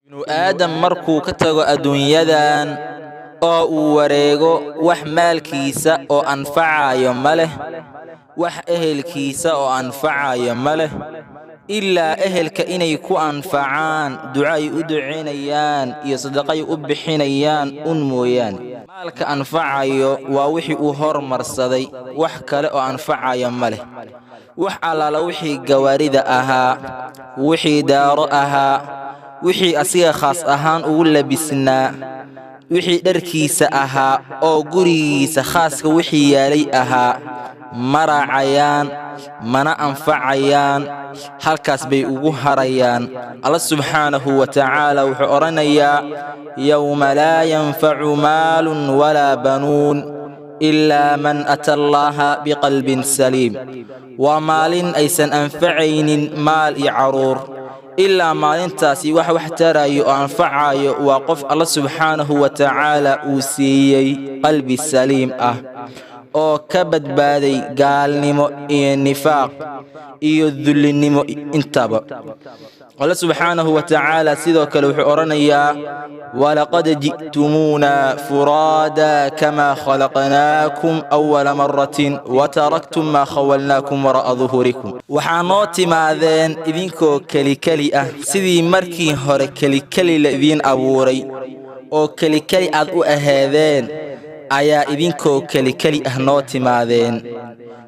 Ibnu aadam markuu ka tago adduunyadan oo uu wareego, wax maalkiisa oo anfacayo ma leh, wax ehelkiisa oo anfacayo ma leh, ilaa ehelka inay ku anfacaan duco ay u ducaynayaan iyo sadaqay u bixinayaan un mooyaane. Maalka anfacayo waa wixii uu hormarsaday, wax kale oo anfacayo ma leh. Wax allaala wixii gawaarida ahaa, wixii daaro ahaa, wixii asiga khaas ahaan ugu labisnaa, wixii dharkiisa ahaa oo gurigiisa khaaska wixii yaalay ahaa, ma raacayaan mana anfacayaan, halkaas bay ugu harayaan. Alla subxaanahu wa tacaala wuxuu odhanayaa: yowma laa yanfacu maalun walaa banuun ilaa man ata allaaha biqalbin saliim. Waa maalin aysan anfacaynin maal iyo carruur, ilaa maalintaasi wax wax tarayo oo anfacayo waa qof Alla subxaanahu wa tacaala uu siiyey qalbi saliim ah oo ka badbaaday gaalnimo iyo nifaaq iyo dullinimo intaba. Alla subxaanahu wa tacaala sidoo kale wuxuu odhanayaa: walaqad ji'tumuuna furaada kamaa khalaqnaakum awala maratin wataraktum maa khawalnaakum wara'a duhurikum. Waxaa noo timaadeen idinkoo kelikeli ah, sidii markii hore kelikeli la idiin abuuray oo kelikeli aad u aheedeen ayaa idinkoo kelikeli ah noo timaadeen.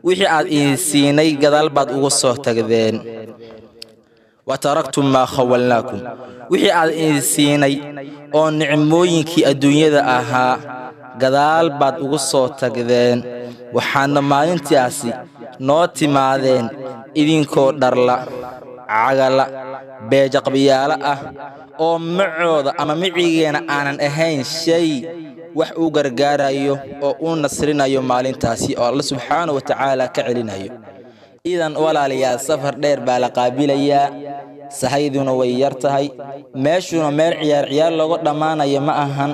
Wixii aad idin siinay gadaal baad uga soo tagdeen. Wataraktum maa khawalnaakum, wixii aad idin siinay oo nicmooyinkii adduunyada ahaa gadaal baad ugu soo tagdeen. Waxaadna maalintaasi noo timaadeen idinkoo dharla cagala beejaqbiyaalo ah oo macooda ama micigeena aanan ahayn shay wax uu gargaarayo oo uu nasrinayo maalintaasi oo Alla subxaana wa tacaala ka celinayo. Idan walaalayaal, safar dheer baa la qaabilayaa, sahayduna way yar tahay, meeshuna meel ciyaar ciyaar looga dhammaanayo ma ahan.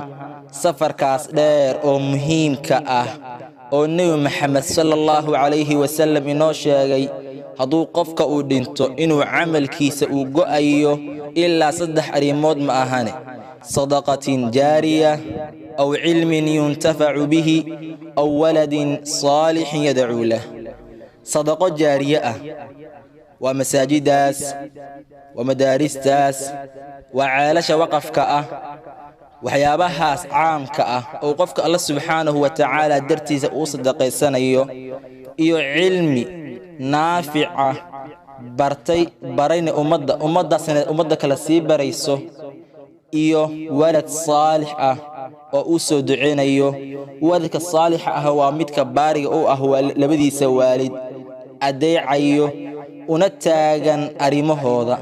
Safarkaas dheer oo muhiimka ah oo Nebi Maxamed sala allahu calayhi wasalam inoo sheegay hadduu qofka uu dhinto inuu camalkiisa uu go'ayo ilaa saddex arrimood ma ahane: sadaqatin jaariya, aw cilmin yuntafacu bihi, aw waladin saalixin yadcuu lah. Sadaqo jaariye ah waa masaajidaas, waa madaaristaas, waa ceelasha waqafka ah, waxyaabahaas caamka ah oo qofka Alla subxaanahu wa tacaala dartiisa uu sadaqaysanayo, iyo cilmi naafica bartay barayna ummadda, ummaddaasna ummadda kale sii barayso, iyo walad saalix ah oo uu soo duceynayo. Waladka saalixa ah waa midka baariga u ah labadiisa waalid, adeecayo una taagan arrimahooda.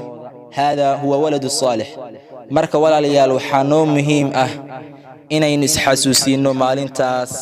Haadaa huwa waladu saalix. Marka walaalayaal, waxaa noo muhiim ah inaynu isxasuusinno maalintaas.